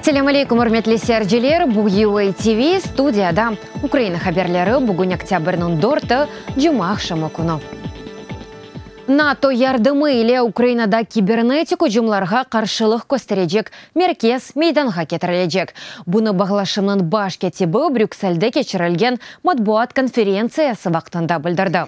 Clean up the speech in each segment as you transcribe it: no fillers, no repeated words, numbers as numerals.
Selâm aleykum, ürmetli seyirciler! Bu UA TV, studiyada Ukraina haberleri, bugün oktâbrniñ dörtü, cuma aqşamı künü. NATO yardımı ile Ukrainada kibernetik ücümlarğa qarşılıq kösterecek merkez meydanğa ketirilecek. Bunı bağlaşımnıñ baş kâtibi Brükselde keçirilgen matbuat konferentsiyası vaqtında bildirdi.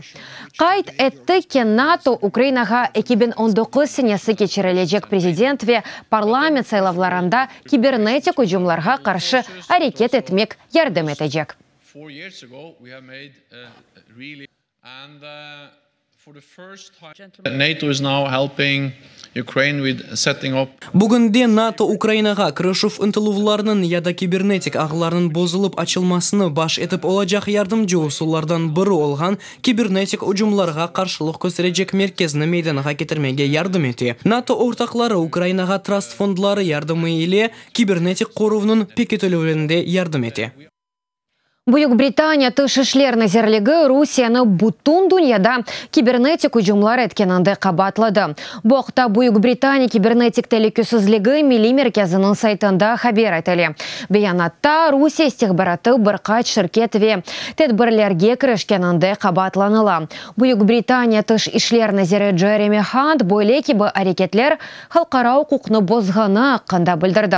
Qayd etti ki, NATO Ukrainağa 2019 senesi keçirilecek prezident ve parlament saylavlarında kibernetik ücümlarğa qarşı areket etmek yardım etecek. Bugünde NATO Ukrainağa kirişüv ıntıluvlarınıñ ya da kibernetik ağlarnıñ bozulıp açılmasını baş etip olacaq yardımcı usullardan biri olğan kibernetik ucumlarğa qarşılıq kösterecek merkezni meydanğa ketirmege yardım ete. NATO ortaqları Ukrainağa trast fondları yardımı ile kibernetik qoruvnıñ pekitilüvinde yardım ete. Büyük Britaniya Tış işler nazirligi Rusiyeni bütün dünyada kibernetik ücümlar etkeninde qabaatladı. Bu aqta Büyük Britaniya kibernetik telükesizligi milliy merkeziniñ saytında haber etile. Beyanatta Rusiye istihbaratı bir qaç şirket ve tedbirlerge kirişkeninde qabaatlanıla. Büyük Britaniya Tış işler naziri Jeremy Hunt böyle kibi areketler halqara uquqnı bozğanı aqqında bildirdi.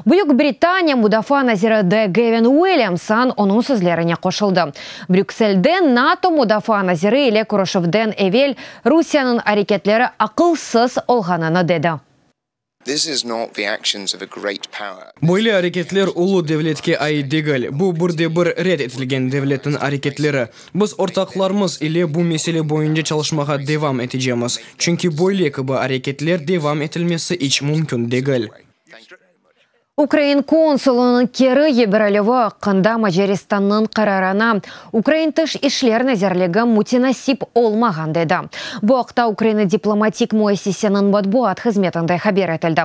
Büyük Britaniya mudafaa naziri D. Gavin Uilliamson onıñ sözlerine qoşuldı. Brükselde NATO mudafaa naziri ile körüşüvden evel Rusiyeniñ areketleri aqılsız olğanını dedi. Böyle areketler ulu devletke ait degil. Bu bir de bir red etilgen devletniñ areketleri. Biz ortaqlarımız ile bu mesele boyunca çalışmağa devam etecemiz, çünki böyle kibi areketler devam etilmesi iç mümkün degil. Ukrain konsulınıñ keri yiberilüvi aqqında Macaristannıñ qararına Ukrain Tış işler nazirligi mütenasip olmağan dedi. Bu aqta Ukraina diplomatik müessiseniñ matbuat hızmetinde haber etildi.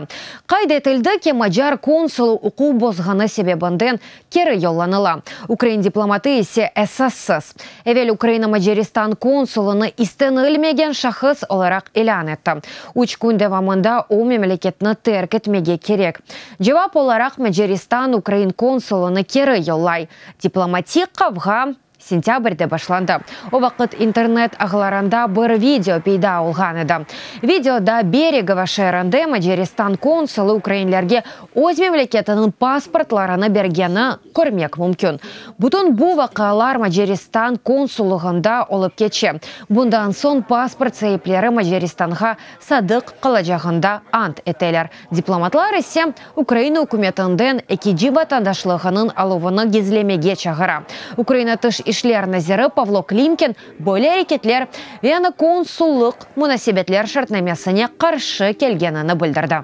Qayd etildi ki, macar konsulı uquq bozğanı sebebinden keri yollanıla, ukrain diplomatı ise esassız. Evel Ukraina Macaristan konsulını istenilmegen şahıs olaraq ilân etti. Üç kün devamında o memleketni terk etmege kerek. Cevap olaraq Macaristan ukrain konsulını keri yollay. Diplomatik qavğa sentâbrde başlandı. O vaqıt internet ağlarında bir video peyda olğan edi. Videoda Beregovo şeerinde Macaristan konsulı ukrainlerge öz memleketiniñ pasportlarını bergeni körmek mümkün. Bütün bu vaqialar Macaristan konsullığında olıp keçe. Bundan soñ pasport saipleri Macaristanğa sadıq qalacağında ant eteler. Diplomatlar ise Ukraina ükümetinden ekici vatandaşlığınıñ aluvını gizlemege çağıra. Ukraina Tış işler naziri Pavlo Klimkin böyle areketler Viyana konsullıq munasebetler şartnamesine qarşı kelgenini bildirdi.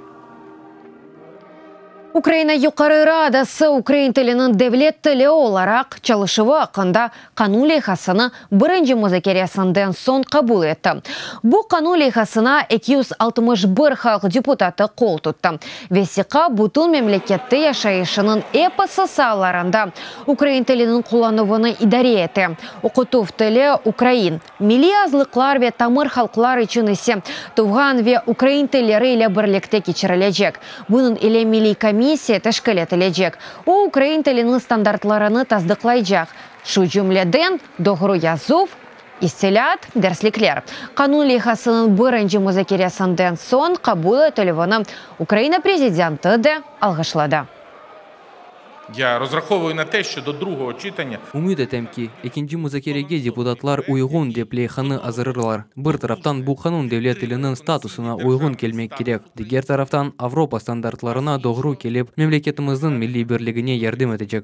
Ukraina Yuqarı Radası ukrain tiliniñ devlet tili olaraq çalışuvı aqqında qanun leyhasını birinci muzakeresinden soñ qabul etti. Bu qanun leyhasına 261 halq deputatı qol tuttı. Vesiqa bütün memlekette yaşayışınıñ episi saalarında ukrain tiliniñ qullanuvını idare ete, oqutuv tili ukrain, Milliy azlıqlar ve tamır halqlar içün ise tuvğan ve ukrain tilleri ile birlikte keçirilecek. Bunıñ ile Milliy komissiya teşkil etilecek, o, ukrain tiliniñ standartlarını tasdıqlaycaq, şu cümleden, doğru yazuv, ıstılaat, derslikler. Qanun leyhasınıñ birinci muzakeresinden soñ qabul etilüvini Ukraina prezidenti de alğışladı. Ümüt etem ki, ekinci muzakerege deputatlar uyğun dep leyhanı azırırlar. Bir taraftan, bu qanun devlet tiliniñ statusına uyğun kelmek kerek, diger taraftan, Avropa standartlarına doğru kelip, memleketimizniñ milliy birligine yardım etecek.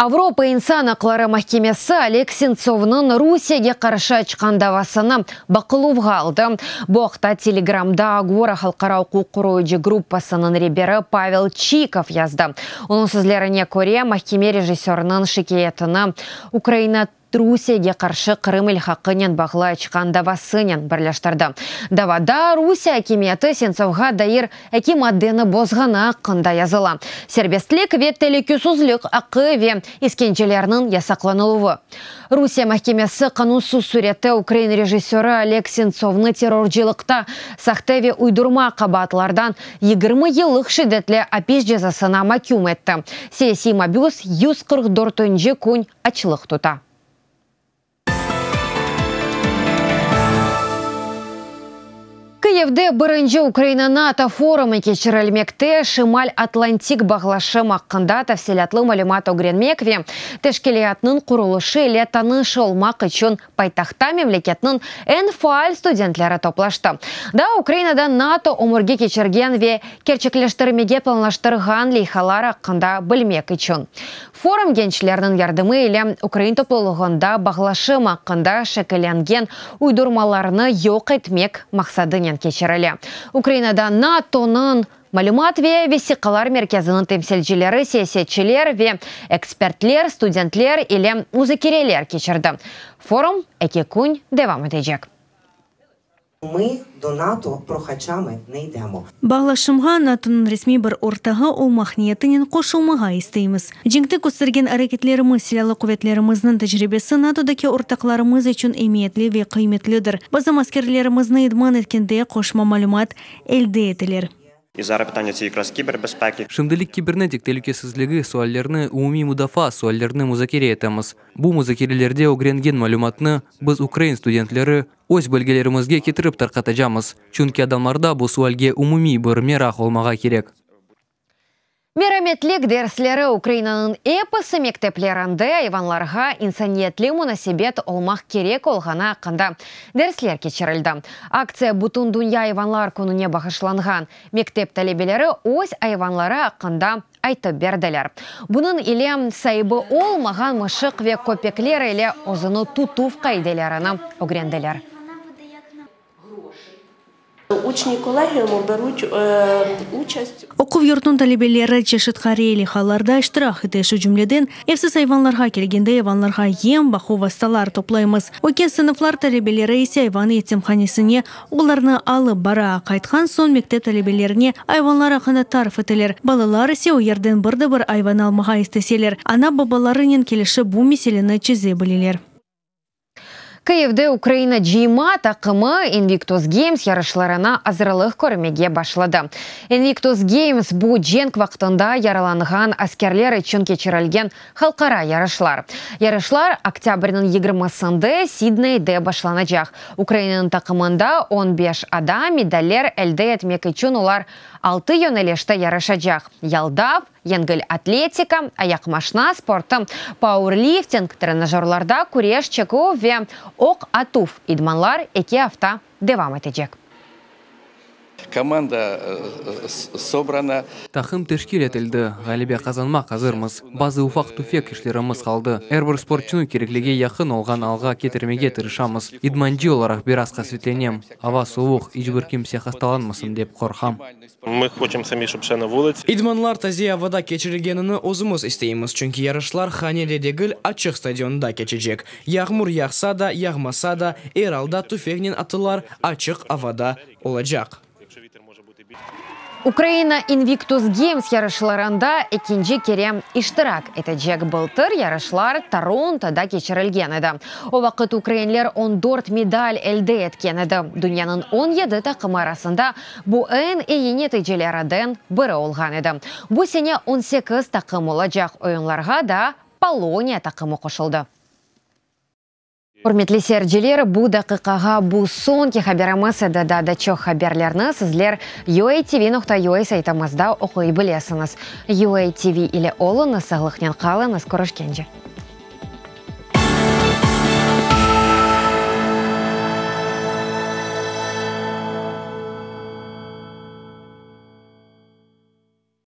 Avropa insan aqları mahkemesi Oleg Sentsovnıñ Rusiyege qarşı açqan davasını baqıluvğa aldı. Bu aqta Telegramda Agora halqara uquq qoruyıcı gruppasınıñ reberi Pavel Çikov yazdı. Onıñ sözlerine köre, mahkeme rejissörınıñ şikâyetini Ukraina. Rusiyege qarşı Qırım ilhaqınen bağlı açqan davasınen birleştirdi. Davada Rusiye akimiyeti Sentsovğa dair eki maddeni bozğanı aqqında yazıla, serbestlik ve telükesizlik aqqı ve iskencelerniñ yasaqlanıluvı. Rusiye mahkemesi qanunsız sürette ukrain rejissörı Oleg Sentsovnı terrorcılıqta sahte ve uydurma qabaatlardan 20 yıllıq şiddetli apis cezasına maküm etti. Siyasiy mabüs 144-nci kün açlıq tuta. Kıyivde birinci Ukraina-NATO forumı keçirilmekte. Şimal-Atlantik bağlaşım aqqında tafsilâtlı malümat ögrenmek ve teşkilâtnıñ qurulışı ile tanış olmaq içün paytahtta memleketniñ eñ faal studentleri toplaştı. Daa Ukrainada NATO ömürge keçirgen ve kerçekleştirmege planlaştırğan leyhalar aqqında bilmek içün. Forum gençlerniñ yardımı ile ukrain toplulığında bağlaşım aqqında şekillengen uydurmalarnı yoq etmek maqsadınen keçirile. Ukrainada NATOnıñ Malümat ve vesiqalar merkeziniñ temsilcileri siyasetçiler ve ekspertler, studentler ile muzakereler keçirdi. Forum eki kün devam etecek. Mı do NATO prohaçami ne ydemo. Bağlaşımğa NATOnıñ resmiy bir ortağı olmaq niyetinen qoşulmağa isteymiz. Cenkte köstergen areketlerimiz, Silâlı quvetlerimizniñ tecribesi NATOdaki ortaqlarımız içün emiyetli ve qıymetlidir. Bizim askerlerimizni idman etkende qoşma malümat elde etilir. І зараз питання ці якраз кібербезпеки. Şimdilik kibernetik telükesizligi suallerini, umumiy mudafaa suallerini muzakere etemiz. Bu muzakerelerde ögrengen malümatnı biz, ukrain studentleri, öz bölgelerimizge ketirip tarqatacamız, çünki adamlarda bu sualge umumiy bir meraq olmağa kerek. Merametlik dersleri Ukrainanıñ episi mekteplerinde ayvanlarğa insaniyetli munasebet olmaq kerek olğanı aqqında dersler keçirildi. Aktsiya Bütündünya ayvanlar kününe bağışlanğan. Mektep talebeleri öz ayvanları aqqında aytıp berdiler. Bunıñ ile saibi olmağan mışıq ve köpekler ile özüni tutuv qaidelerini ögrendiler. Учні колегіуму беруть участь. Oquv yurtunıñ talebeleri çeşit hayriye leyhalarda iştirak ete, şu cümleden, evsiz ayvanlarğa kelgende ayvanlarğa yem, baquv vastalar toplaymız. Üyken sınıflar talebeleri ise ayvan yetimhanesine olarnı alıp bara. Qaytqan soñ mektep talebelerine ayvanlar aqqında tarif eteler. Balalar ise o yerden bir de bir ayvan almağa isteseler, ana-babalarınen kelişip bu meseleni çeze bileler. Kıyivde Ukraina cıyma taqımı Invictus Games yarışlarına azırlıq körmege başladı. Invictus Games, bu cenk vaqtında yaralanğan askerler içün keçirilgen halqara yarışlar. Yarışlar oktâbrniñ yigirmisinde Sidneyde başlanacaq. Ukrainanıñ taqımında on beş adam, medaller elde etmek içün olar altı yönelişte yarışacaq, yaldav, yengil atletika, ayaqmaşna sportı, pauerlifting, trenajörlarda küreş çeküv ve oq atuv. İdmanlar eki afta devam etecek. Команда собрана. Taqım teşkil etildi, ğalebe qazanmaq azırmız. Bazı ufaq-tüfek işlerimiz qaldı. Er bir sportçunı kereklige yaqın olğan alğa ketirmege tırışamız. İdmancı olaraq biraz qasevetlenem. Ava suvuq, iç bir kimse hastalanmasın dep qorqam. Ми хочемо самі, щоб ще на вулиці. İdmanlar taze avada keçirilgenini özümiz isteymiz, çünki yarışlar hanede degil, açıq stadionda keçecek. Yağmur yağsa da, yağmasa da, er alda tüfeknen atılar açıq avada olacaq. Ukraina Invictus Games yarışlarında ekinci kere iştirak etecek. Bıltır yarışlar Torontoda keçirilgen edi. O vaqıt ukrainler 14 medal elde etken edi. Dünyanıñ 17 taqımı arasında bu eñ eyi neticelerden biri olğan edi. Bu sene 18 taqım olacaq. Oyunlarğa da Poloniya taqımı qoşuldı. Ürmetli seyirciler, bu daqiqağa bu soñki haberimiz edi. Daa da çoq haberlerni sizler uatv.ua saytımızda oquy bilesiñiz. UATV ile oluñız, sağlıqnen qalıñız, körüşkence.